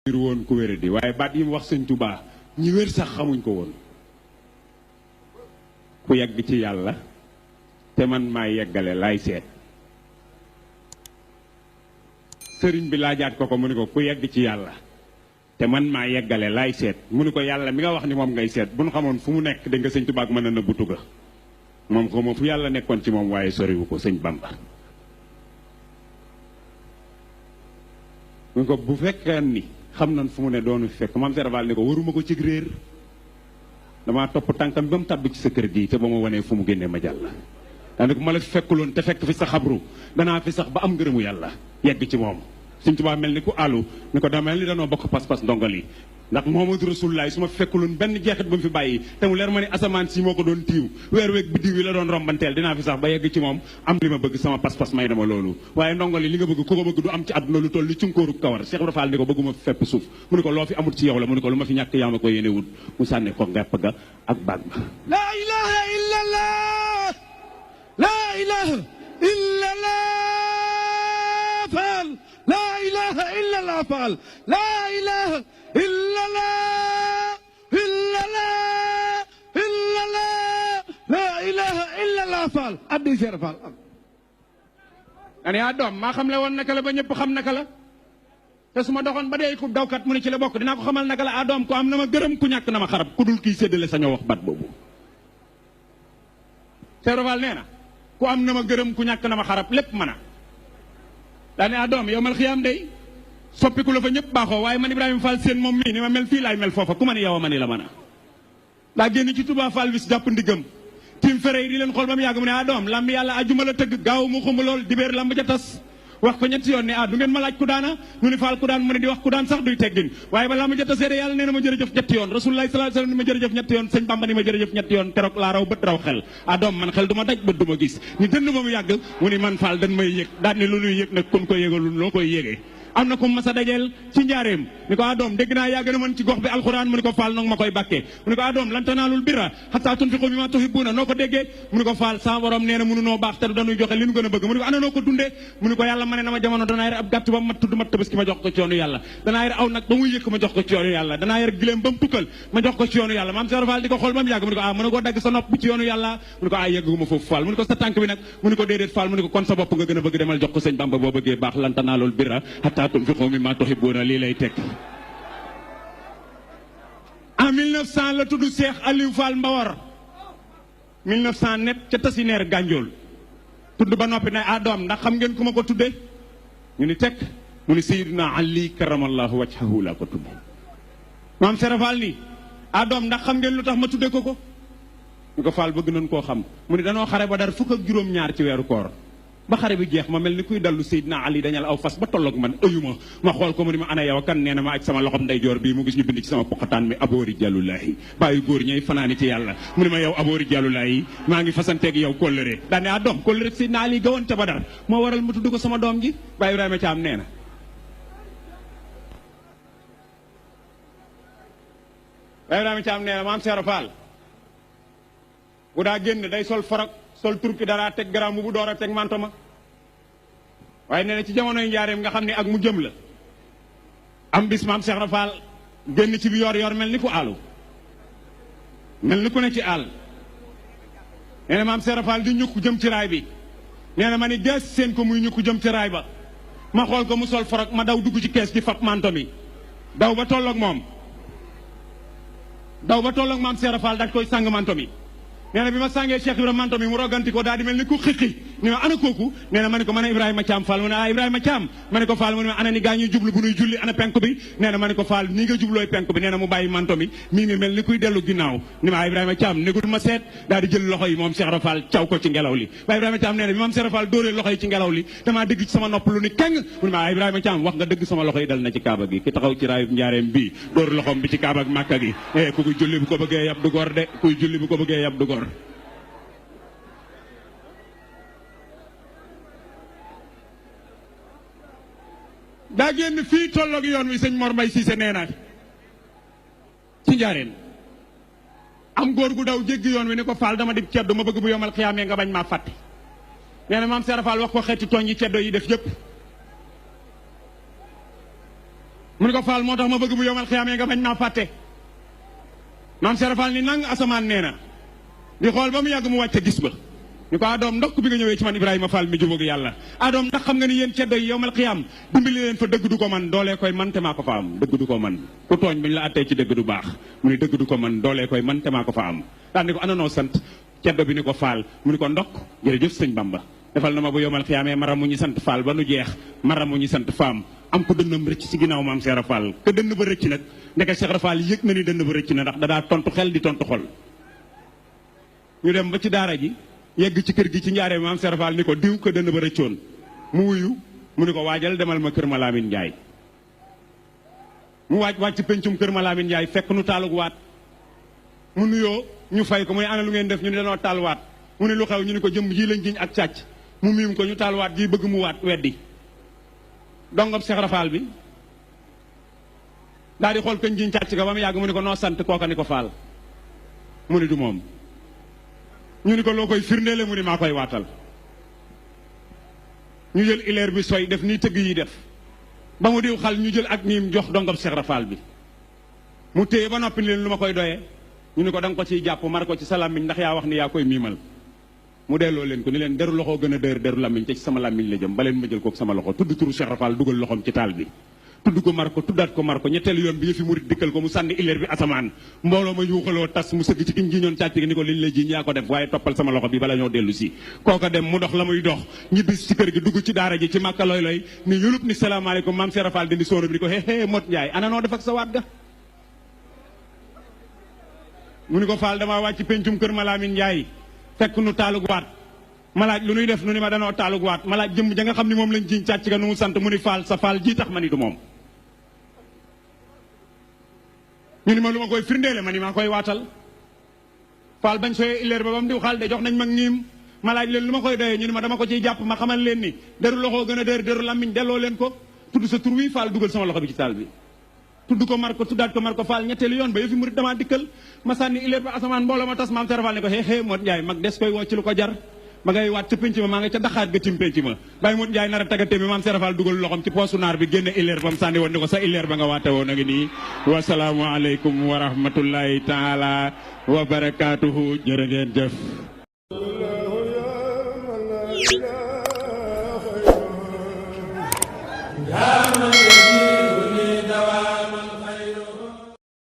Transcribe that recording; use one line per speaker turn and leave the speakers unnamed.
ngir woon ku wéré di waaye baat yi mu wax sëñ Tuubaa ñi wér sax xamuñ ko woon ku yegg ci yàlla te man maa yeggale laay seet sëriñ bi laajaat ko mu ni ko ku yegg ci yàlla te man maa yeggale laay seet mu ni ko yàlla mi nga wax ni moom ngay seet bu nu xamoon fu mu nekk da nga sëñ Tuubaa mën a nëbbu tuga moom xaw ma fu yàlla nekkoon ci moom waaye soriwu ko sëñ Bamba mu ko bu fekkee ni xam nañ fu mu ne doonu fekk maam Serafal ni ko waruma ko cig réer damaa topp tànkam ba mu tàbbi ci sa kër gi te ba ma wanee fu mu génnee ma jàll daanaka ma la fi fekkuloon te fekk fi sa xabru danaa fi sax ba am ngërëmu yàlla yegg ci moom Sëñ Tuubaa mel ni ku àllu ni ko daa mel ni danoo bokk pas-pas ndongal yi ndax Muhammadu Rasulullaah su ma fekkuloon benn jeexit ba mu fi bàyyi te mu leer ma ni asamaan si moo ko doon tiiw weer weeg biddiw yi la doon rombanteel dinaa fi sax ba yegg ci moom am li ma bëgg sama pas-pas may dama loolu waaye ndongal yi li nga bëgg ku ko bëgg du am ci àdduna lu toll ni cunkóoru kawar Cheikh Ibra Fall ni ko bëgguma fepp suuf mu ni ko loo fi amut ci yow la mu ni ko lu ma fi ñàkk yaa ma ko yéene wut mu sànni ko ngepp ga ak baag ba
laa ilaha illallah laa ilaha illallah Fall laa ilaha illallah Fall laa ilaha illallah illallah illallah laa ilaha illallah Fall addi Cheikh Fall yaa doom maa xam le woon naka la ba ñëpp xam naka la te su ma doxoon ba dee ku dawkat mu ne ci la bokk dinaa ko xamal naka la doom ko am na ma gërëm ku ñàkk na ma xarab ku dul kii séddale sañoo wax bat boobu Cheikh Fall nee na ku am na ma gërëm ku ñàkk na ma xarab lépp mën a daane doom yow mal xiyaam day soppiku la fa ñëpp baaxoo waaye man Ibrahima Fall seen moom mii ni ma mel fii laay mel foofa ku ma ni yow ma ni la mën a daa génn ci Touba Fall bis jàpp ndigam tim fere yi di leen xool ba mu yàgg mu ne doom lamb yàlla ajuma la tëgg gaaw mu xumb lool dibéer lamb ja tas wax ko ñetti yoon ne du ngeen ma laaj ku daana ñu ni Fall ku daan mu ne di wax ku daan sax duy teggin waaye ba lamb ja tasee de yàlla nee na ma jërëjëf ñetti yoon Rasulullah sallallahu alayhi wasallam ni ma jërëjëf ñetti yoon sëñ Bamba ni ma jërëjëf ñetti yoon keroog laa raw bët raw xel doom man xel du ma daj bët du ma gis ñu dënd ba mu yàgg mu ni man Fall dañ may yëg daal ni lu nuy yëg nag kon ko yëgalul loo koy yëgee am na ko mas a dajeel ci njaareem ni ko doom dégg naa yaa gën a mën ci gox bi alxuraan mu ni ko Fall noonu ma koy bàkkee mu ni ko doom lan tanaalul birra hattaa tunfiqu mimmaa tuhibbuuna noo ko déggee mu ni ko Fall sa borom nee na mënu noo baax te dañuy joxe li nu gën a bëgg mu ni ko ana noo ko dundee mu ni ko yàlla ma ne na ma jamono danaa yar ab gàtt ba mat tudd mat tabaski ma jox ko ci yoonu yàlla danaa yar aw nag ba muy yëkk ma jox ko ci yoonu yàlla danaa yar giléem ba mu tukkal ma jox ko ci yoonu yàlla maam Cheikh Fall di ko xool ba mu yàgg mu ni ko mën na koo dagg sa nopp bi ci yoonu yàlla mu ni ko yegguma foofu Fall mu ni ko sa tànk bi nag mu ni ko déedéet Fall mu ni ko kon sa bopp nga gën a bëgg demal jox ko sëñ Bamba boo bëggee baax lan tanaalul birra hattaa tunfiqu mimmaa tuhibbuuna lii lay teg en 1900 la tudd Cheikh Aliou Fall Mbawar 1900 net ca Tasineer Gànjool tudd ba noppi ne doom ndax xam ngeen ku ma ko tudde ñu ni teg mu ni Seydina Ali karamallahu wajhahu laa ko tudde maam Serap Fall ni doom ndax xam ngeen lu tax ma tudde ko ñu ko Fall bëgg nañ koo xam mu ni danoo xare ba dar fukk ak juróom-ñaar ci weeru koor ba xare bi jeex ma mel ni kuy dallu Seydina Ali dañal aw fas ba tolloog man ëyuma ma xool ko mu ni ma ana yow kan nee na ma aj sama loxom ndeyjoor bii mu gis ñu bind ci sama poqataan mi aboori jàllulaahi bàyyi góor ñay fanaani ci yàlla mu ni ma yow aboori jàllulaahi maa ngi fasanteeg yow kóllëre daane doom kóllëre Seydina Ali gawoon ca Badar moo waral ma tudd ko sama doom ji Baye Ibrahima Thiam nee na Baye Ibrahima Thiam nee na maam Cheikh Fall bu daa génn day sol forog sol turki dara teg garam bu door a teg manto ma waaye nee na ci jamonoy njaareem nga xam ne ak mu jëm la am bis maam Cheikh Fall génn ci bi yor mel ni ku àllu mel ni ku ne ci àll nee na maam Cheikh Fall di ñukk jëm ci raay bi nee na ma ni gees seen ko muy ñukk jëm ci raay ba ma xool ko mu sol forog ma daw dugg ci kees gi fab manto mi daw ba tolloog moom maam Cheikh Fall daal koy sàng manto mi nee na bi ma sàngee Cheikh Ibrahima manto mi mu roganti ko daal di mel ni ku xiqi ni ma ana kooku nee na ma ne ko man a Ibrahima Thiam Fall mu ne Ibrahima Thiam ma ne ko Fall mu ne ma ana ni gaa ñuy jublu bu nuy julli ana penk bi nee na ma ne ko Fall ni nga jublooy penk bi nee na mu bàyyi manto mi mii mi mel ni kuy dellu ginnaaw ni ma Ibrahima Thiam négut ma seet daal di jël loxo yi moom Cheikh Fall caw ko ci ngelaw li waaye Ibrahima Thiam nee na bi moom Cheikh Fall dóoree loxo yi ci ngelaw li damaa dégg ci sama nopp lu ni keng mu ne ma Ibrahima Thiam wax nga dëgg sama loxo yi dal na ci kaaba gi ki taxaw ci raayub njaareem bii dóor loxoom bi ci kaaba ak Màkka gi ku koy julli bu ko bëggee yab du gor de kuy julli bu ko bëggee yab du gor daa génn fii tolloog yoon wi sëñ Mor Mbay Siise nee na ci njaareen am góor gu daw jéggi yoon wi ni ko Fall dama di ceddo ma bëgg bu yomal xiyaamee nga bañ maa fàtte nee na maam Serap Fall wax ko xeeti tooñ yi ceddo yi def yëpp mu ni ko Fall moo tax ma bëgg bu yomal xiyaamee nga bañ maa fàtte maam Seera Fall ni nang asamaan nee na di xool ba mu yàgg mu wàcce gis ba ñu ko adoom ndokk bi nga ñëwee ci man Ibrahima Fall mi jubóog yàlla adoom ndax xam nga ni yéen ceddo yi yowmal xiyaam dimbali leen fa dëgg du ko man doolee koy man te maa ko fa am dëgg du ko man ku tooñ bañ la attee ci dëgg du baax mu ni dëgg du ko man doolee koy man te maa ko fa am daan ni ko ananoo sant ceddo bi ni ko Fall mu ni ko ndokk jërëjëf sëñ Bamba defal na ma bu yowmal xiyaamee maram mu ñu sant Fall ba nu jeex maram mu ñu sant faam am ko dënnam rëcc ci ginnaaw maam Seera Fall ke dënn ba rëcc nag ndeke Seera Fall yëg na ni dënn ba rëcc na ndax da daa tontu xel di tontu xol ñu dem ba ci daara ji yegg ci kër gi ci njaaree maam Seera Fall ni ko diw ko dënn ba rëccoon mu wuyu mu ni ko waajal demal ma kër ma Lamine Ndiaye mu wàcc pencum kër ma Lamine Ndiaye fekk nu taalug waat mu nuyoo ñu fay ko mu ne ana lu ngeen def ñu ne dañoo taal waat mu ne lu xew ñu ni ko jëm ji lañ jiñ ak càcc mu miim ko ñu taal waat ji bëgg mu waat weddi dongam Seera Fall bi daal di xool kañ jiñ càcc ga ba mu yàgg mu ni ko noo sant kooka ni ko Fall mu ni du moom ñu ni ko loo koy firndeele mu ni maa koy waatal ñu jël ileer bi soy def nii tëgg yi def ba mu diw xal ñu jël ak niim jox dongam Seera Fall bi mu téye ba noppi leen lu ma koy doyee ñu ni ko da nga ko ciy jàpp mar ko ci sa làmmiñ ndax yaa wax ni yaa koy miimal mu delloo leen ko ni leen deru loxoo gën a dër deru làmmiñ te ci sama làmmiñ la jëm ba leen ma jël kook sama loxo tudd turu Seera Fall dugal loxoom ci taal bi tudd ko mar ko tuddaat ko mar ko ñetteelu yoon bi yëfi murit dikkal ko mu sànni ileer bi asamaan mbooloo ma yuuxaloo tas mu sëgg ci kiñ jiñoon càcc gi ni ko liñ la jiñ yaa ko def waaye toppal sama loxo bi bala ñoo dellu si kooka dem mu dox la muy dox ñibbis ci kër gi dugg ci daara ji ci màkka looy looy ni yulub ni salaamaaleykum maam Seera Fall dindi sóoro bi ni ko hé mot Njaay ana noo def ak sa waat ga mu ni ko Fall damaa wàcc pencum kër ma Lamine Ndiaye fekk nu taalug waat ma laaj lu nuy def nu ni ma danoo taalug waat ma laaj jëmm ja nga xam ni moom lañ jiñ càcc ga nu mu sant mu ni Fall sa Fall ji tax ma ni du moom ñu ni ma lu ma koy firndeele ma ni maa koy waatal Fall bañ sooyee ileer ba mu diw xaal de jox nañ mag ñiim ma laaj leen lu ma koy doyee ñu ni ma dama ko ciy jàpp ma xamal leen ni deru loxoo gën a deru làmmiñ delloo leen ko tudd sa tur wi Fall dugal sama loxo bi ci taal bi tudd ko mar ko tuddaat ko mar ko Fall ñetteelu yoon ba yëfi murit damaa dikkal ma sànni ileer ba asamaan mbooloo ma tas maam Seera Fall ni ko xé Mot Njaay mag des koy woo ci lu ko jar ma ngay waat ca penc ma maa nga ca daxaat ga tim penc ma bàyyi Mot Njaay nar a tagate mi maam Seera Fall dugal loxom ci poosu naar bi génne ileer ba mu sànni woon ni ko sa ileer ba nga waate woon a ngi nii wasalaamu aleykum wa rahmatullahi taala wa barakaatuhu jërë ngeen jëf